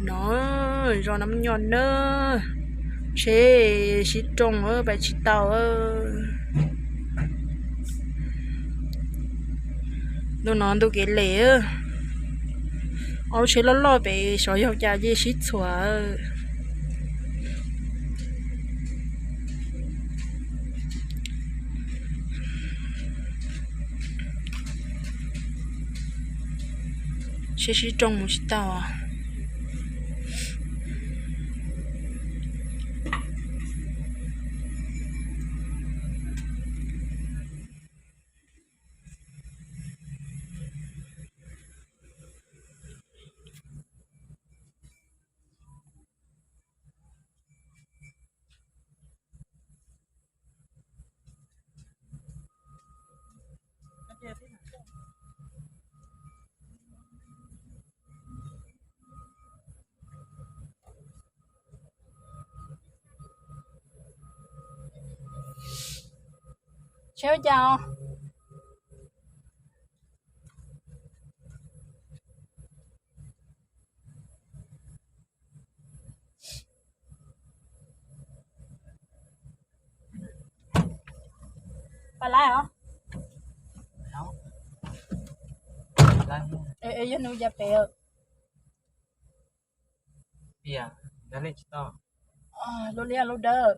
No, zos Nab Nyom na, tsheb sib rooj pais tsis tau. Ntu no ntu kev lem, ob lub tsheb loj loj pem xyov yog cas yeej sib txhuam. Tsheb sib rooj mus tsis tau. Tsheb ua cas os? Pab laib os? Yog nws cas pem? Lub liab lub dawb.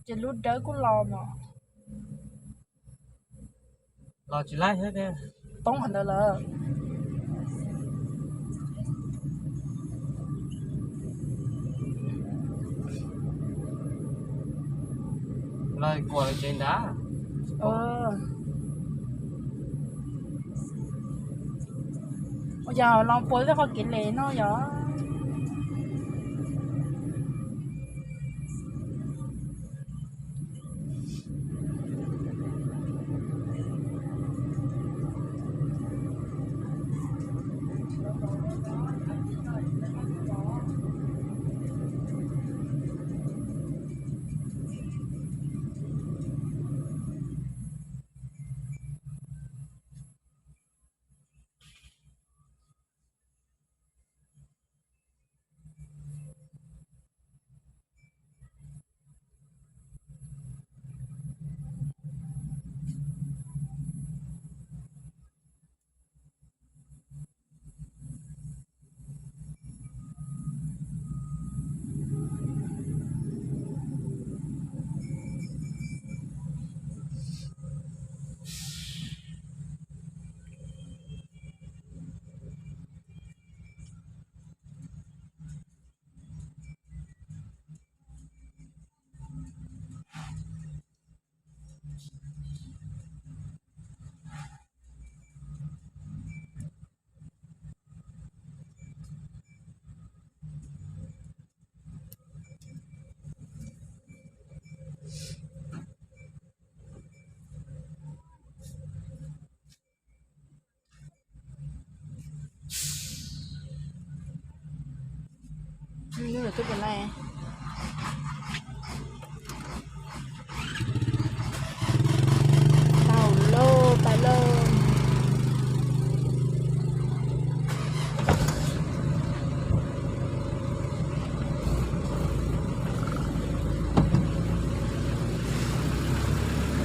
Ces lub dawb kuj los mas. Los tsis laib thiab tiag. Poob qhov ntawd lawm. Los kuam lawv tsev ntag. Ua cas los puas tej qhov kev lem no yog? Tau lauj, pais lauj.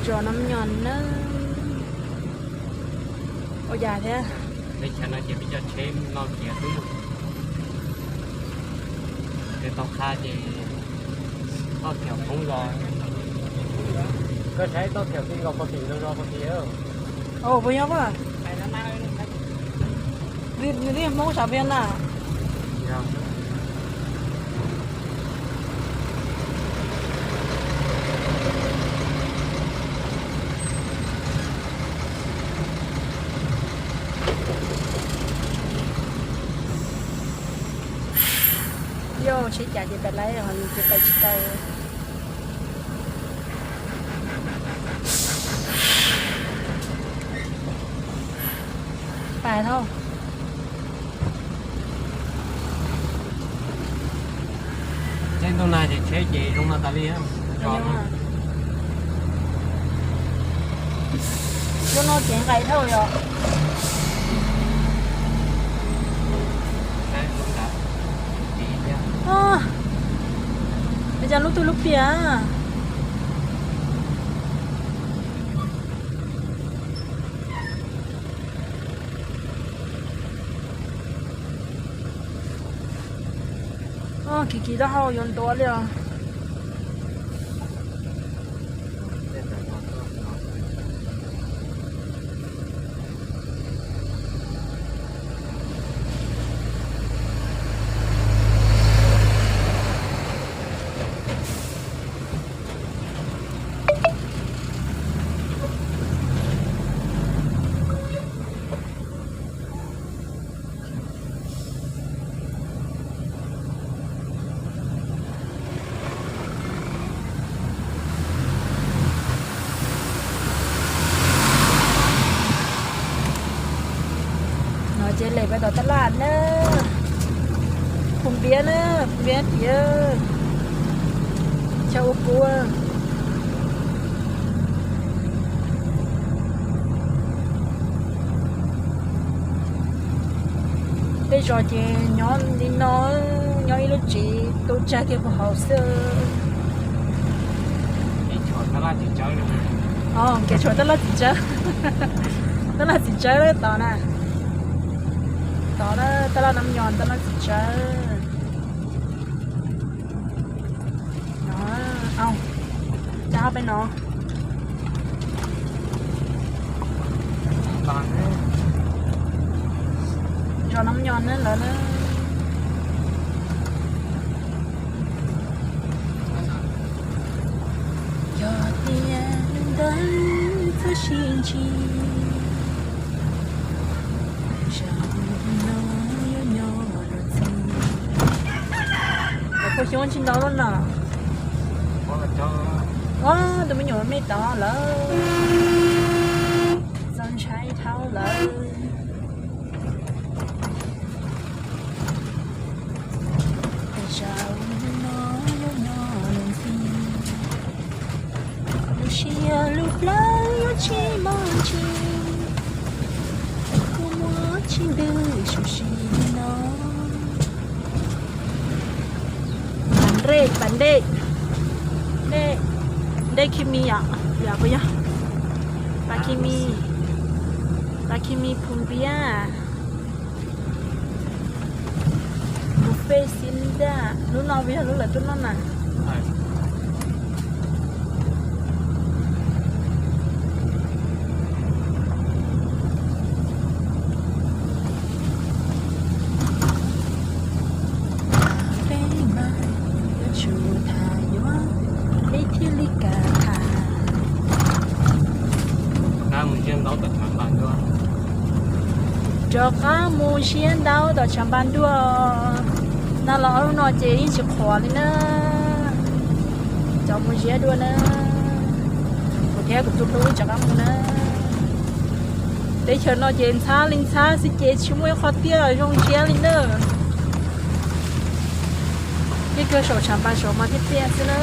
Zos Nab Nyom nawb. Ua cas thiab? Teb chaws no ces peb cov tsheb no kiag xwb. Ces tau qha ces toj thiaum poob los. Koj saib toj thiaum twb nkaus pov tim rau zos pov tim. Ua puas yog mas? Nws twb Hmoob sawv pem na. Yog tsheb cas ces pais laib ho nws ces pais tsis tau. Pais thauj. Tej ntu no ces tsheb ces zoo no tas li. Lub no ces nqaim dhau yom. Lub piam. Kiv kiv taub hau yuav ntuav li os. No ces lem pais tom tab laj na. Phum npiab na, phum npiab tiag. Chaw ua kua. Tej zos ces nyob li no, nyob ib lub tsev tu tsag kiag puag hauv xwb. Kev tshuam tab laj txiv tsawb, tab laj txiv tsawb tod na. Tod na, tab laj Nab Nyos, tab laj txiv tsawb. No, au, cab peb no. Zos Nab Nyos na lawm na. Yog tias nws ntawd txhob sib ntsib, zaum no yuav nyob luag txij. Cov pua xyoob tsis ntau lawm na. Ua tus me nyuam me tod lawm, txaus ntshai dhau lawm. Zaum no yuav nyob luag txij, lub siab lub plawv yuav tsis maj ntsis, kua muag tsis ntws su si li no. Pas nrej, pas nrej, nrej, nrej khi mi yom, yom puas yog? Pas khi mi, pas khi mi phum npiab. Buffet Cinda, lub no puas yog lub lawv tuaj noj na? Peb mas yuav tsum tham yuav, peb thiaj li kam tham. Rov qab mus ntsiab ntaub tom tshav npas ntuj. Nag los ob hnub no ces yeej tsis qhuav li na. Cov mus ntsiab dua na. Kuv thiab kuv tus hlub rov qab mus na. Teb chaws no ces ntxhab li ntxhab xwb ces tsis muaj ib qho tiaj zoo ntsiab li na. Yeej kawg saum tshav npas saud mas thiaj tiaj xwb na.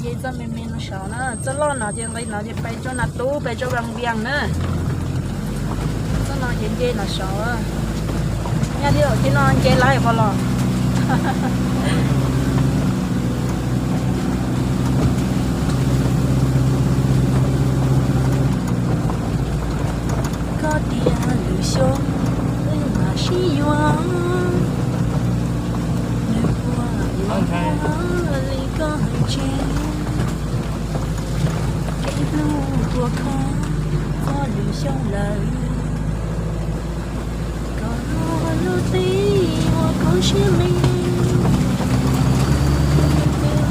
Nce txoj me me no saud na, txoj loj no ces nqis no ces pais rau Nas Tub, pais rau Vaj Vias na. Txoj no ces nce no saud. Nyaj tib yam tib no nce lawm pom los. Koj tias lwm xyoo wb mam sib yuav, nws puas yuav li koj hais tseeb. Kev hlub tuaj kho txog lwm xyoo lawm, koj lub txij ua koj siab me,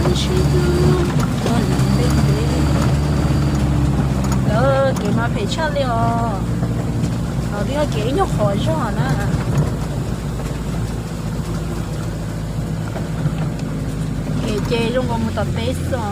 koj sib hlub txog lwm ntev ntev. Lawv kev mas phem tshaj li os, los twb yog kev ib nyuag qhov zog na. Kev ces zoo nkaus mus tom teb xwb os.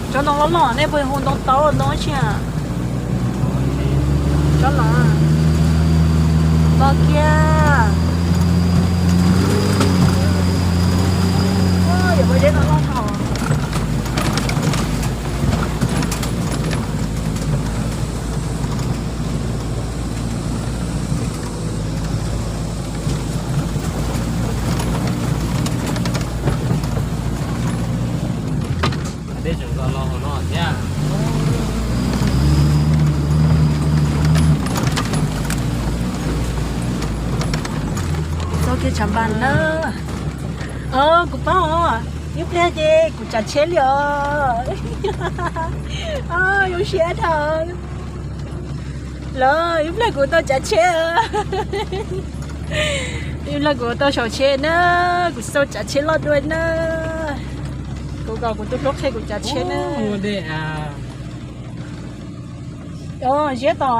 Tsob ntoo loj loj nej puas hu ntoo taub ntoo tsi a? Tsob los, los kiag. Ua, yuav muaj zeb no loj dhau. Dej tseem los los hauv no thiab. Txog kiag tshav npas na. Kuv paub os, ib pliag ces kuv tsav tsheb li os. Zoo siab dhau. Los ib pliag kuv tau tsav tsheb. Ib pliag kuv tau sau tsheb na, kuv xauj tsav tsheb loj dua na. Kuv kom kuv tus hlub qhia kuv tsav tsheb na. Ziab tom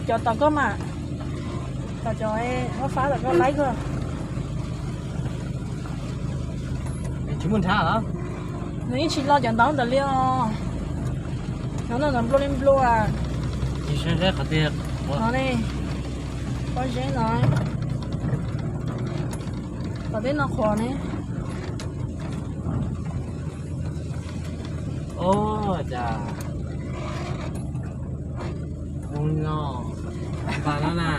cov tom koj mas, tom cov fab fab tom koj laib koj. Nws yeej tsis lo cov ntaub ntawd li os. Nov no nplua li nplua. No ne, pob zeb no, tom tej no qhuav ne. Ua cas zoo no, npas no na.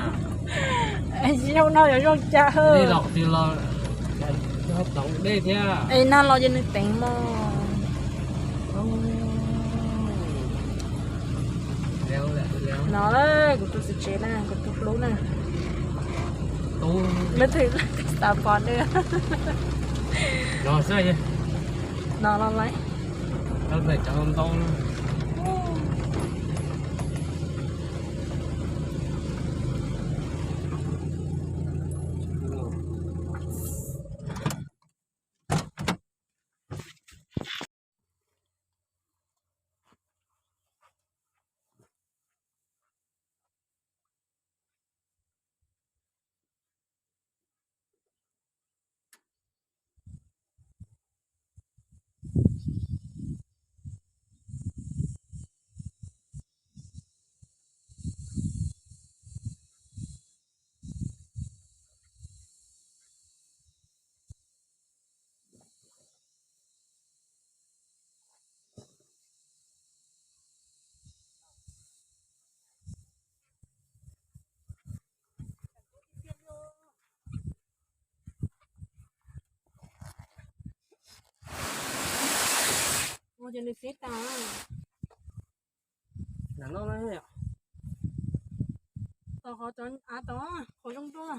Zoo no yog zoo cas? Los twg los, los dej thiab. Es nag los ces nws teev mog. No kuv tus txiv tsev na, kuv tus hlub na. Leej twg xav pom nws, no los lawm. Ua ces nws txiv tas. Nag loj na. Tom qhov cov av tom qhov zoo dua.